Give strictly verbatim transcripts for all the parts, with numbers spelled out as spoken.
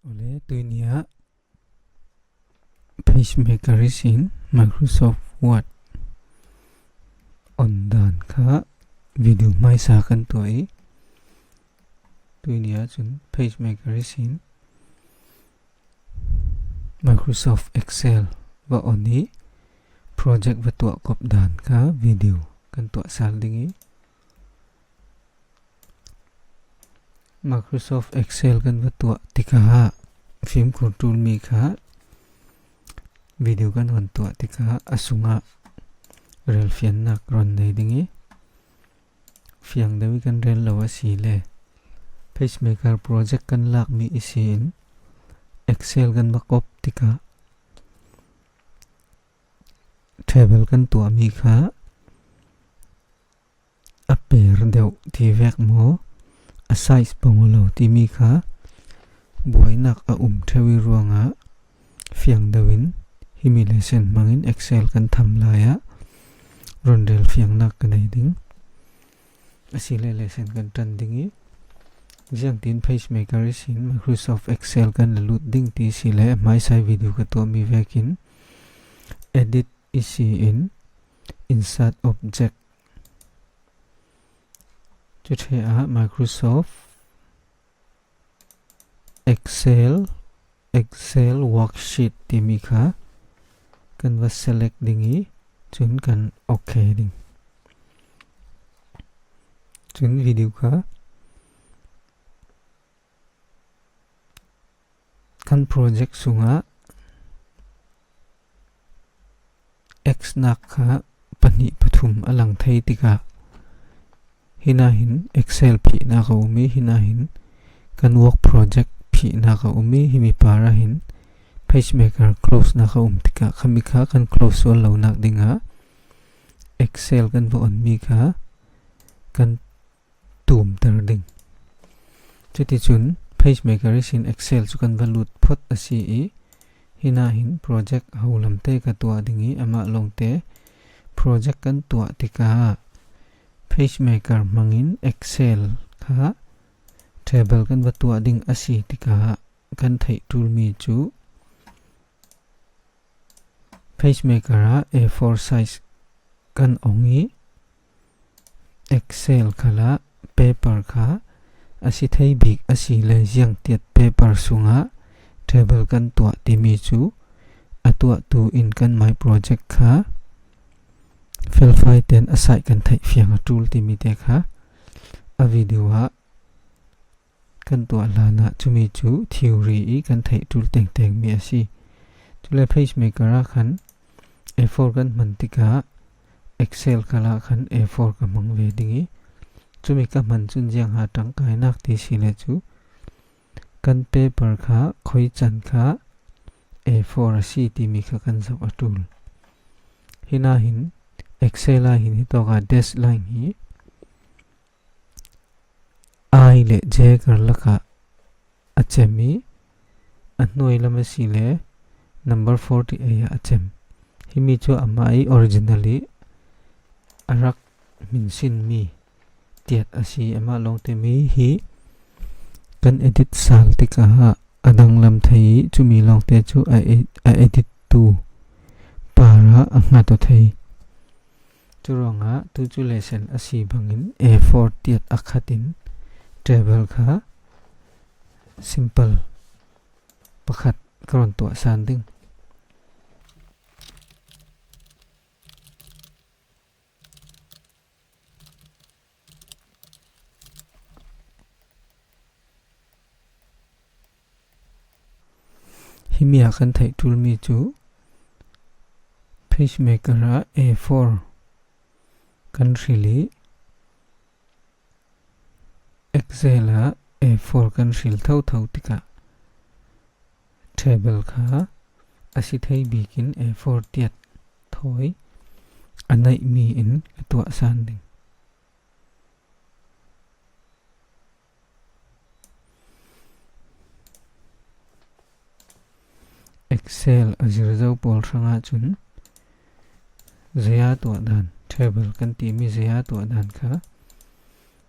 Ole, tuinia PageMaker ihsin Microsoft Word on dan kha video hmaisa kan tuah i, tuinia chun PageMaker ihsin Microsoft Excel va on i, project va tuah kop dan kha video kan tuah sal ding i, Microsoft Excel kan va tuah tikah fimkhur tul mi kha video kan hon tuah tikah a sungah relfiannak ron nei ding i, fiang deuh i kan rel lo a si le, PageMaker project kan lak mi i si in, Excel kan va kop tikah table kan tuah mi kha a per deuh ti vek maw, a size pang aw lo timi kha buainak a um theu i ruangah fiang deuh in, himi lesson hmangin Excel kan tham lai ah ron relfiannak ka nei ding a si le, lesson kan ṭan ding i, ziangtin PageMaker ihsin Microsoft Excel kan la lut ding ti si le, hmaisa i video ka tuah mi vekin edit i si in, insert object, cuṭhe ah Microsoft Excel, Excel worksheet timi kha kan va select ding i, cun kan ok ding. Cun video kha kan project sungah X nak kha pahnih pathum a lang thei tikah, hinahin Excel phihnak a um i, hinahin kan work project phihnak a um i, himi par ah hin PageMaker close nak a um tikah, khami kha kan close sual lonak dingah Excel kan va on mi kha kan tumter ding. Cuticun PageMaker ihsin Excel cu kan va lut phot a si i, hinahin project ho lamte ka tuah ding i, amah lawngte project kan tuah tikah PageMaker hmangin Excel kha table kan va tuah ding a si tikah kan theih ṭul mi cu PageMaker ah A four size kan ong i, Excel khal ah paper kha a si thei bik a si le, ziangtiat paper sungah table kan tuah timi cu a tuahtu in kan My Project kha felfai tein a size kan theih fiang a ṭul timi te kha a video ah kan tuah hlanah, cumi cu theory i kan theih ṭul tengteng mi a si. Cule PageMaker ah khan A four kan hman tikah Excel khal ah khan A four ka hmang ve ding i, cumi ka hman cun ziang ha ṭangkainak ti si le cu kan paper kha khoi can kha A four a si timi kha kan zoh a ṭul. Hinahin Excel ah hin hitawk ah dash line hi I le J karlak ah a cem i, a hnuai lam a si le number forty-eight ah a cem. Himi cu amah i original i a rak hminsin mi tiat a si. Amah lawngte mi hi kan edit sal tikah a danglam thei i, cumi lawngte cu a e-, a edit tu par ah a hngat aw thei. Curuangah tu cu lesson a si bangin A four tiat a khat in table kha simple pakhat ka rawn tuah san ding. Himi ah kan theih ṭul mi cu PageMaker ah A four kan hril i, Excel ah A four kan hril thotho tikah table kha a si thei bikin A four tiat thawi a neih mi in a tuah san ding. Excel a zir zo pawl hrangah cun zei-a tuah dan, table kan timi zei-a tuah dan kha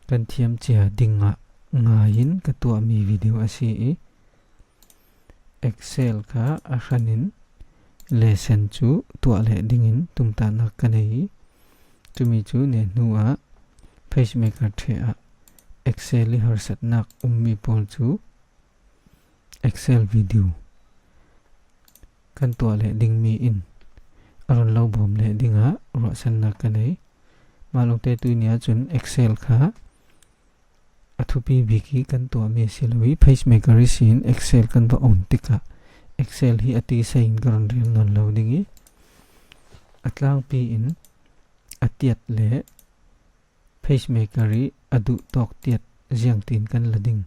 kan thiam cia dingah ngai-in ka tuahmi video a si i, Excel kha a hranin lesson chu tuah leh dingin tumtahnak ka nei i, cumi cu nehnuah PageMaker ṭheh ah Excel i harsatnak ummi pawl cu Excel video kan tuah leh dingmi in a run lo bawm leh dingah ruahsannak ka nei. Mah lawngte tuini ahcun Excel kha a thupi bik i kan tuahmi a si lo i, PageMaker ihsin Excel kan va on tikah Excel hi a ti sai in ka run rel nawn lo ding i, a tlangpi in a tiat le PageMaker i a duh tawk tiat ziangtin kan la ding,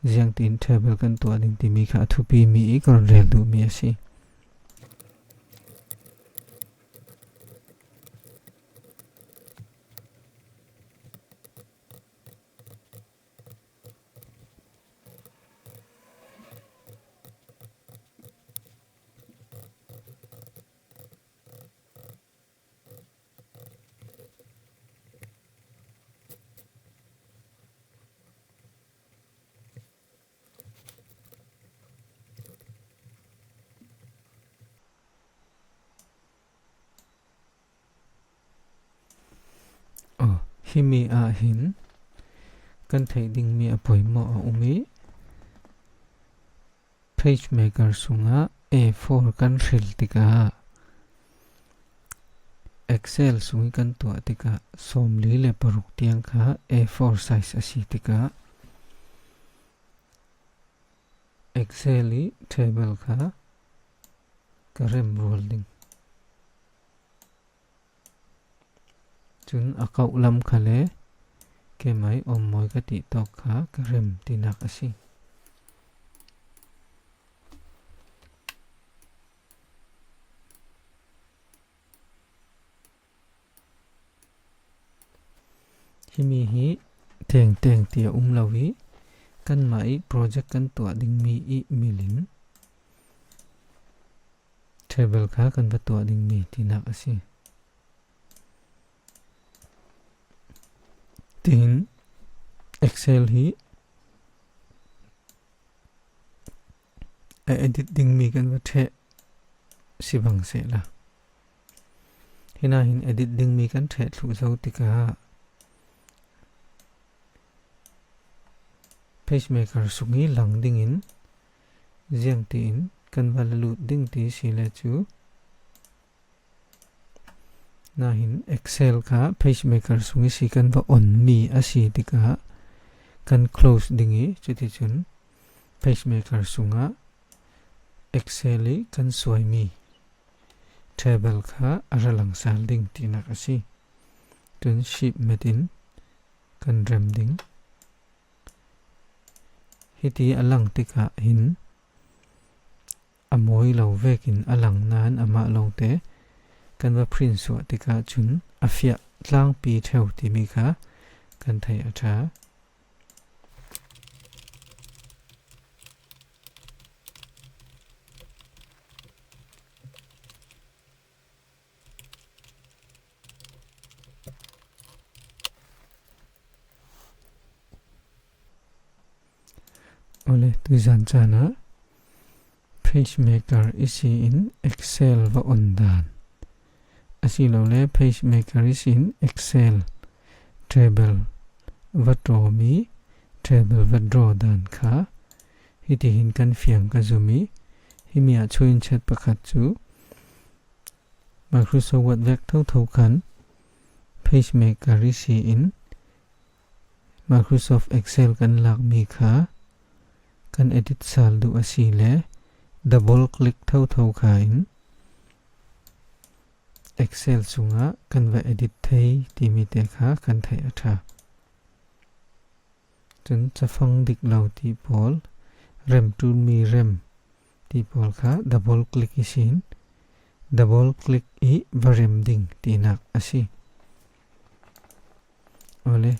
ziangtin table kan tuah ding timi kha a thupimi i ka run rel duhmi a si. Oh, himi ah hin kan theih dingmi a poimawh a um i, PageMaker sungah A four kan hril tikah, Excel sung i kan tuah tikah sawmli le paruk tiang kha A four size a si tikah, Excel i table kha ka rem rual ding. Cun a kauh lam kha le keimah i ommawi ka tih tawk kha ka rem tinak a si. Himi hi tengteng ti a um lo i, kanmah i project kan tuah dingmi i milin table kha kan va tuah dingmi tinak a si. Tin, Excel hi a edit dingmi kan va ṭheh si bang sehla, hinahin edit dingmi kan ṭheh thluh zo tikah PageMaker sung i lang dingin ziangtiin kan va la lut ding ti si le cu, nahin Excel kha PageMaker sung i si kan va onmi a si tikah kan close ding i, cuticun PageMaker sungah Excel i kan suaimi table kha a ra langsal ding tinak a si. Cun shift met in kan rem ding. Hiti a lang tikah hin a mawi lo vekin a lang nain amah lawngte kan va print suah tikah cun a fiah tlangpi ṭheu timi kha kan theih a ṭha. Awle, tuizan caan ah PageMaker ihsin Excel va on dan, asilole PageMaker ihsin Excel table va ṭawmi table va draw dan kha hitihin kan fiang ka zum i, himi ah chuinchiat pakhat cu Microsoft Word vek thotho khan PageMaker ihsin Microsoft Excel kan lakmi kha kan edit sal duh a si le double click thotho kha in Excel sungah kan va edit thei timi te kha kan theih a ṭha. Cun cafang dik lo ti pawl, rem ṭulmi rem ti pawl kha double click ihsin double click i va rem ding tinak a si. Awle,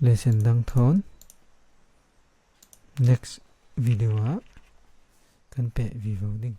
lesson dang thawn next video ah kan peh vivo ding.